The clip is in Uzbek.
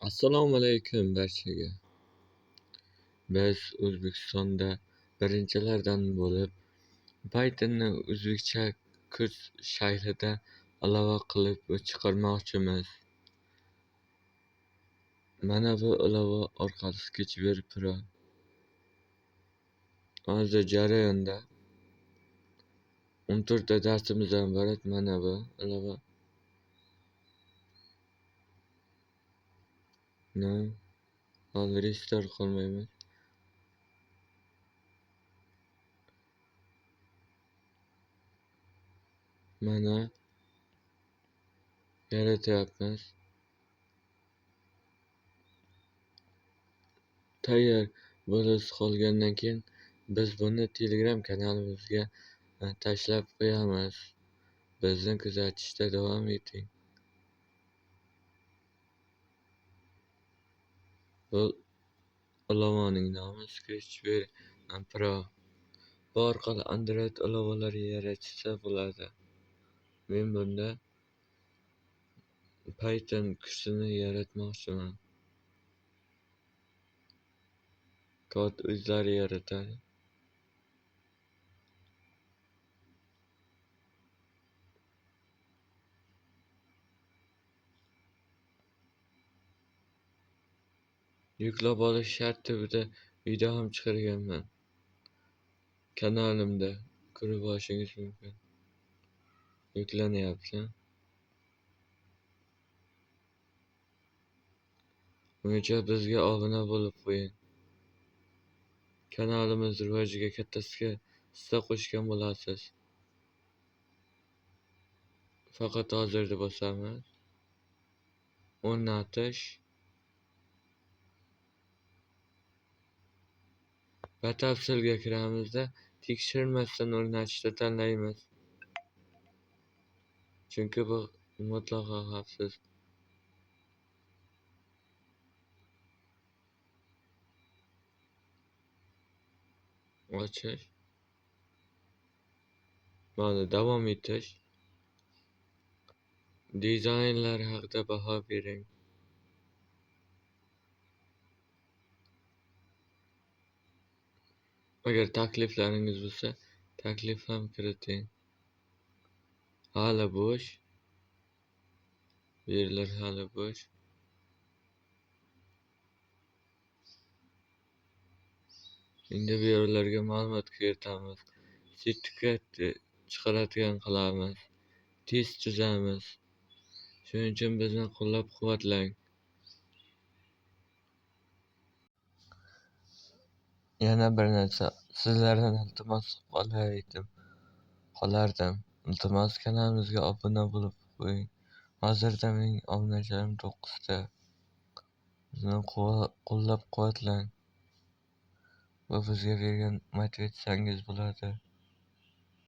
Assalomu alaykum barchaga. Biz O'zbekistonda birinchilardan bo'lib Python'ni o'zbekcha kurs shaklida ilova qilib chiqarmoqchimiz. Mana bu ilova orqali Sketchware Pro. Hozir jarayonda 14 ta darsimizdan iborat mana bu ilova. No, hozir restart qilmaymiz. Mana yaratyapmiz. Tayyor bo'lib qolgandan keyin biz buni Telegram kanalimizga tashlab qo'yamiz. Bizni kuzatishda davom eting. Bu ilovaning nomi Sketchware Pro. Bu orqali Android ilovalari yaratishsa bo'ladi. Men bunda Python kursini yaratmoqchiman. Kod o'zlari yaratadi. Yuklab olish shart tubida video ham chiqarganman. Kanalimda ko'rib olishingiz mumkin. Yuklanyapti. Bungacha bizga obuna bo'lib qo'ying. Kanalimiz rivojiga katta hissa qo'shgan bo'lasiz. Faqat hozirda bosamiz. O'rnatish. Batafsilga kiramizda tekshirmasdan o'rnatishni tanlaymiz. Chunki bu mutlaqo xavfsiz. Ochish. Mana davom etish. Dizaynlar haqida baho bering. Agar takliflaringiz bo'lsa, taklif ham kiriting. Hali bo'sh. Bu yerlar hali bo'sh. Endi bu yerlarga ma'lumot kiritamiz. Sertifikat chiqaradigan qilamiz. Test tuzamiz. Shuning uchun bizni qo'llab-quvvatlang. Yana bir narsa, sizlardan iltimos qilib qolardim. Iltimos, kanalimizga obuna bo'lib qo'ying. Hozirda mening obunachilarim 9 ta. Bizni qo'llab-quvvatlang. Bu bizga bergan motivatsiyangiz bo'ladi.